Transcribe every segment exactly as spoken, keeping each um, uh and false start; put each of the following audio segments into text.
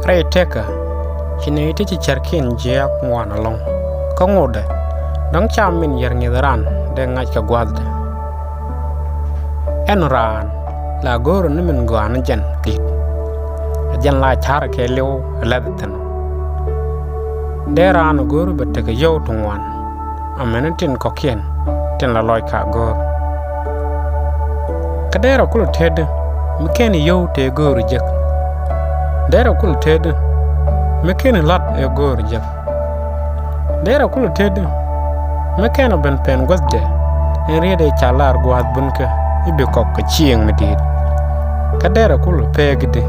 Rɛy tëkä, ci nɛy ti ci cärkiɛn jiääk ŋuan ɛlɔ̱ŋ. Kä ŋotdɛ, dɔ̱ŋ ca min yär ŋi̱th raan dee ŋa̱c kɛ gua̱a̱thdɛ. Ɛn raan la go̱o̱rä ni min gɔaa ni jɛn di̱i̱t. Ɛ jɛn la ca̱rä kɛɛliw ɛ läth thi̱n. Dee raan ɛ go̱o̱rä bɛ tekɛ yio̱w ti ŋuan, amäni tin kɔ̱kiɛn tin la lɔc ka go̱o̱r. Kä derɛ kulɛ tetdi mi /keni yio̱w tëë go̱o̱ri jek. Derɛ kulɛ tetdi mi /keni la̱t ëë go̱o̱ri jek. Derɛ kulɛ tetdi mi /kenɛ ben pɛn guäthdɛ, ɛn riet ëë ca lar gua̱a̱th bunkä i̱ bi kɔk kɛ cieŋ mi di̱i̱t. Kä derɛ kulɛ pekdi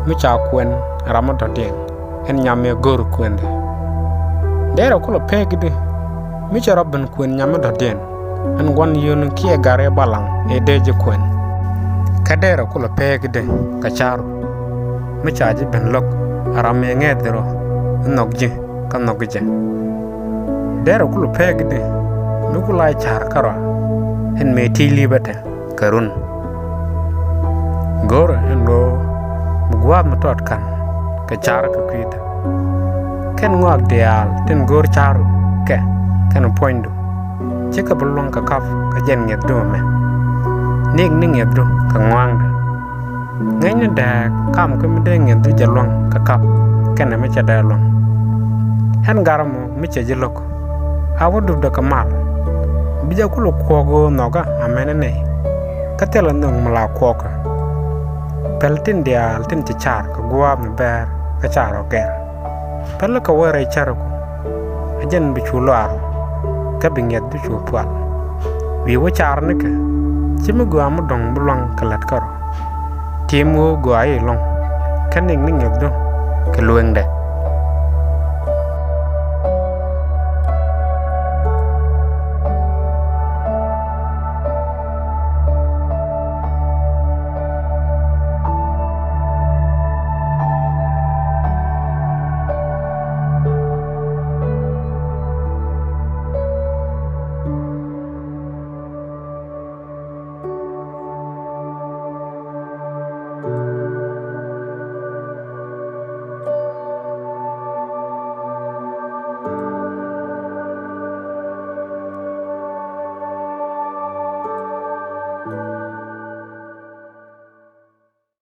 mi ca kuɛn ram mi dɔ̱diɛn, ɛn nyam ëë go̱o̱ri kuɛndɛ. Derɛ kulɛ pekdi mi /cɛ rɔ ben kuɛn nyam mi dɔ̱diɛn, ɛn gua̱n yio̱o̱ni kiɛ gat ëë balaŋ ëë dee ji̱ kuɛn. Kä derɛ kulɛ pekdi kɛ ca̱ru mi ca ji̱ ben lo̱k ram ëë ŋɛ̈thdɛ rɔ i̱ nhɔk ji̱ kä nhɔki jɛ. Derɛ kulɛ pekdi mi ku la ca̱r kärɔa, ɛn mëë ti̱i̱ li̱pä tɛ kɛ run. Go̱o̱rä ɛn ɣöö bi gua̱a̱th mi tɔt ka̱n kɛ ca̱rä kɛ kui̱dä. Kɛn ŋɔak diaal tin go̱o̱r ca̱ru kɛ kɛnɛ puɔ̱nydu, /cikɛ bi luäŋ kɛ kap kɛ jɛn ŋi̱thdu ɛmɛ. Nik ni ŋi̱thdu kɛ ŋɔaŋdɛ. Ŋäcni dääk kamkä mi dee ŋi̱thdu jɛ luäŋ kɛ kap kɛnɛ mi /cɛ dee luäŋ. Ɛn gat ɛmɔ mi cɛ ji̱ lo̱k, a wä dupdɛ kɛ mal. Bi jɛ kulɛ kuɔk ɣöö nhɔkä amäni nɛy, kä thilɛ nhök mi la kuɔkä. Päl tin diaal tin ci car kɛ gua̱a̱th mi bɛɛr kä ca rɔ gɛr. Pälikä wä rɛy cäriku, ɛ jɛn bi cu luaar, kä bi ŋi̱thdu cu pual. Wi̱i̱ wä car nikɛ, /ci mi gɔaa mi dɔ̱ŋ bi luäŋ kɛ lät kärɔa. Tim ɣöö gɔaa i̱ luäŋ, kä nik ni ŋi̱thdu kɛ lueŋdɛ.